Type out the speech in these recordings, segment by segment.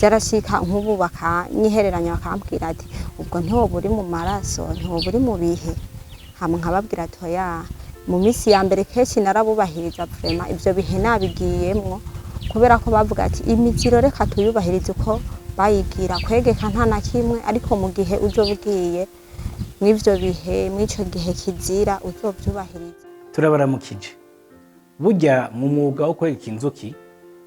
Byarashika nk'ubu bakanyihereranya, bakambwira ati: "Ubwo ntiwoba uri mu maraso, ntiwoba uri mu bihe?" Hama nkababwira ati: "Oya." Mu minsi ya mbere kenshi narabubahiriza vraiment ivyo bihe nabigiyemwo, kubera ko bavuga ati: "Imiziro reka tuyubahirize uko bayigira, kwegeka nta na kimwe, ariko mu gihe uzoba ugiye mw'ivyo bihe, mw'ico gihe kizira, uzovyubahirize." Turabaramukije. Burya mu mwuga wo kwegeka inzuki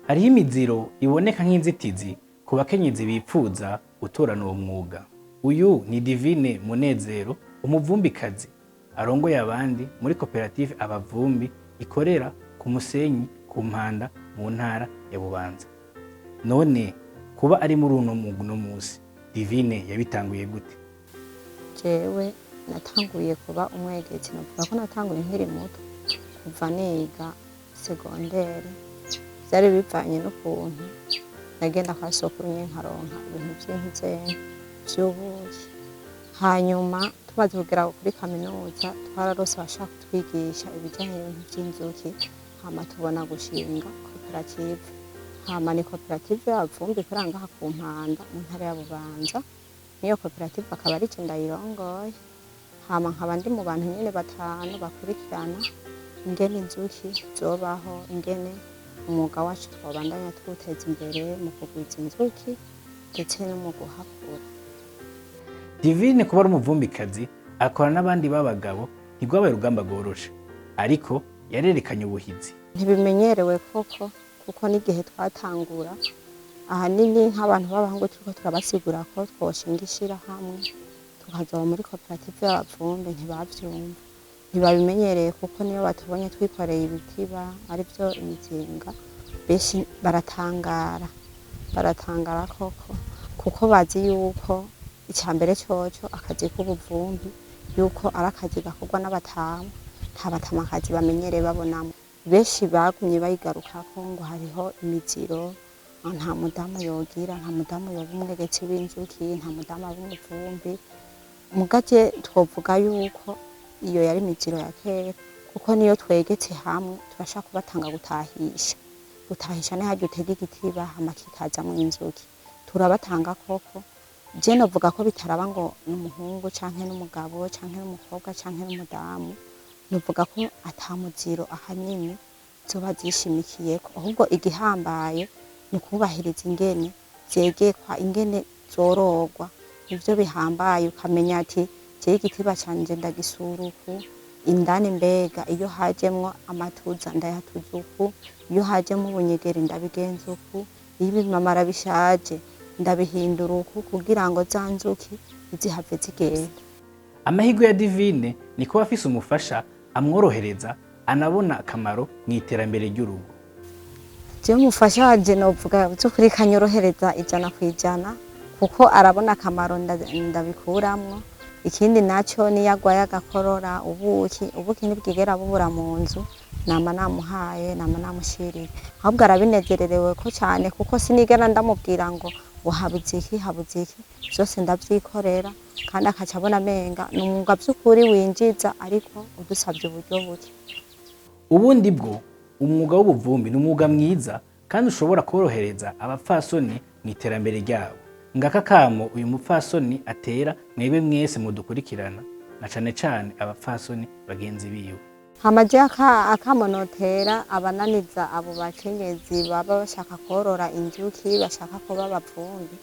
hariho imiziro iboneka nk'inzitizi ku bakenyezi bipfuza gutorana uwo mwuga. Uyu ni Divine Munezero, umuvumbikazi arongoye abandi muri koperative Abavumbi ikorera ku Musenyi ku Mpanda mu ntara ya Bubanza. None kuba ari muri uno mwuga uno musi, Divine yabitanguye gute? Jewe natanguye kuba umwegetsi, novuga ko natanguye nkiri muto, kuva niga secondaire. Vyari bivanye n'ukuntu nagenda kwa sokuru nyene nkaronka ibintu vy'intuzenke vy'ubuki. Hanyuma tumaze kugera kuri kaminuza, twararose abashaka kutwigisha ibijanye n'ibintu vy'inzuki, hama tubona gushinga koperative. Hama ni koperative y'Abavumbi ikorera ngaha ku Mpanda mu ntara ya Bubanza. Niyo koperative akaba ari je ndayirongoye. Hama nkaba ndi mu bantu nyene batanu bakurikirana ingene inzuki zobaho, ingene umwuga wacu twobandanya tuwuteza imbere mu kugwiza inzuki ndetse no mu guhakura. Divine kuba ari umuvumbikazi akorana n'abandi b'abagabo ntirwabaye urugamba rworoshe, ariko yarerekanye ubuhizi. Ntibimenyerewe koko, kuko n'igihe twatangura, ahanini nk'abantu b'abahungu turiko turabasigura ko twoshinga ishirahamwe tukazoba muri koperative y'Abavumbi, ntibavyumva, ntibabimenyereye, kuko niyo batubonye twikoreye ibitiba arivyo imizinga, benshi baratangara, baratangara koko, kuko bazi yuko icya mbere coco akazi k'ubuvumbi yuko ari akazi gakorwa n'abatamu, nta batamakazi bamenyereye babonamo. Benshi bagumye bayigarukako ngo hariho imiziro, nta mudamu yogira, nta mudamu yoba umwegetsi w'inzuki, nta mudamu aba umuvumbi. Mugaje twovuga yuko iyo yari imiziro ya kera, kuko niyo twegetse hamwe turashaka kubatanga gutahisha. Gutahisha ni harya utega igitiba hama kikazamwo inzuki. Turabatanga koko. Je novuga ko bitaraba ngo n'umuhungu canke n'umugabo canke n'umukobwa canke n'umudamu. Novuga ko ata muziro ahanini zoba zishimikiyeko, ahubwo igihambaye ni ukubahiriza ingene zegekwa, ingene zororwa, nivyo bihambaye. Ukamenya ati: "Jewe igitiba canje ndagisura uku indani, mbega iyo hajemwo amatuza ndayatuza uku, iyo hajemwo ubunyegeri ndabigenza uku, iyo ibimamara bishaje ndabihindura uku," kugira ngo za nzuki ntizihave zigenda. Amahirwe ya Divine ni kuba afise umufasha amworohereza, anabona akamaro mu iterambere ry'urugo. Jewe umufasha wanje novuga vy'ukuri kanyorohereza 100%, kuko arabona akamaro ndabikuramwo. Ikindi naco, niyo agwaye agakorora, ubuki ntibwigera bubura mu nzu, nama namuhaye, nama namushiriye. Ahubwo arabinezererewe ko cane, kuko sinigera ndamubwira ngo habuze iki, habuze iki, vyose ndavyikorera, kandi akaca abona amenga ni umwuga vy'ukuri winjiza ariko udusavye uburyo buke. Ubundi bwo umwuga w'ubuvumbi ni umwuga mwiza kandi ushobora korohereza abapfasoni mu iterambere ryabo. Ngaka kamo uyu mupfasoni atera mwebwe mwese mudukurikirana, na cane cane abapfasoni bagenzi biwe. Hama je akamo notera abananiza abo bakenyezi baba bashaka korora inzuki, bashaka kuba abavumbi,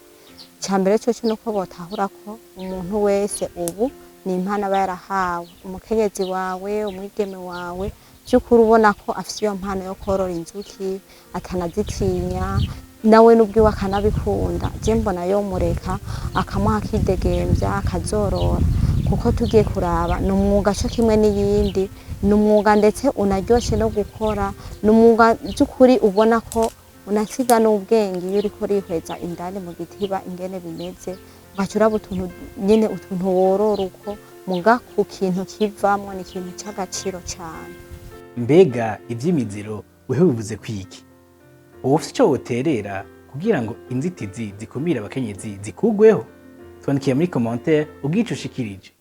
icambere coco nuko botahura ko umuntu wese ubu ni impano aba yarahawe. Umukenyezi wawe, umwigeme wawe, vy'ukuri ubona ko afise iyo mpano yo korora inzuki, akanazitinya, nawe n'ubwiwe akanabikunda, je mbona yomureka akamuha akidegemvya akazorora, kuko tugiye kuraba ni umwuga co kimwe n'iyindi, ni umwuga ndetse unaryoshe no gukora, ni umwuga vy'ukuri ubona ko unasiga n'ubwenge iyo uriko urihweza indani mu gitiba ingene bimeze, ugaca uraba utuntu nyene, utuntu worora uko muga ku kintu kivamwo ni ikintu c'agaciro cane. Mbega ivy'imiziro weho bivuze kwiki? Wowe ufise ico woterera kugira ngo inzitizi zikumira abakenyezi zikugweho? Twandikiye muri commentaire ubwico ushikirije.